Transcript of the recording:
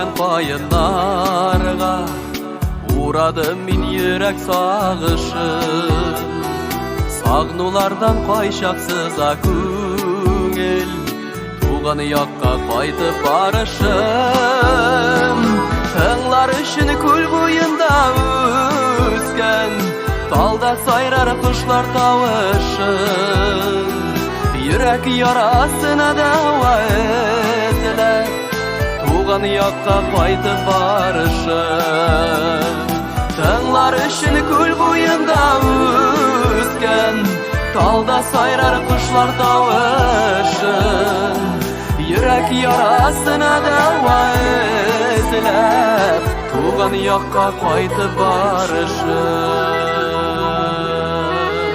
Салкын каеннарга Урадым мин йөрәк сагышын. Сагнулардан кайчак сыза күңел, Туган якка кайтып барышым. Тыңлар өчен күл буенда үскән Талда сайрар кошлар тавышын. Йөрәк ярасына дәва эзләп, Туган якка кайтып барышым. Тыңлар өчен күл буенда үскән Талда сайрар кошлар тавышын. Йөрәк ярасына дәва эзләп, Туган якка кайтып барышым.